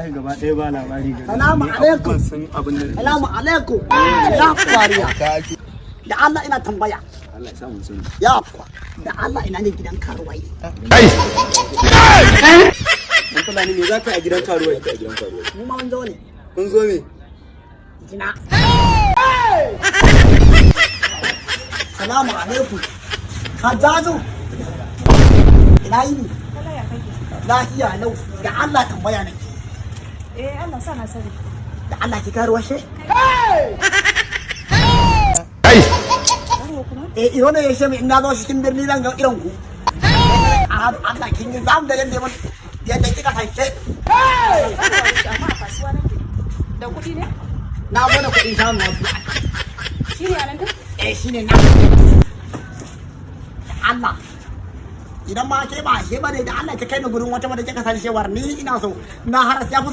Gaba ɗaya ba labari gari. Salamu alaikum. Sun abin da Salamu alaikum. Ya kwariya. Da Allah ina tambaya. Allah ya sa mun sani. Ya kwa. Da Allah ina ne gidan karuwai? Dan Fulani, me za ka yi a gidan karuwai? Mu ma mun zo ne. Kun zo me? Gina. Salamu alaikum. Hajjaju. Ina yini? Lafiya lau. Da Allah tambaya nake. Eh, Allah sa na sani. Da Allah ki karuwa she? Karuwa kuma? Eh, iro ne ya she in na zo cikin birni zan ga irin ku. Allah kin yi zamu da yadda yadda kika san she. Karuwa ce, amma a kasuwa nake. Da kuɗi ne? Na zo da kuɗin samu wasu. Shi ne a nan din? Eh, shine na. Allah. Idan ma ke ba ke ba ne, da Allah ki kai ni gurin wata wadda kika san cewar ni ina so na har ya fi.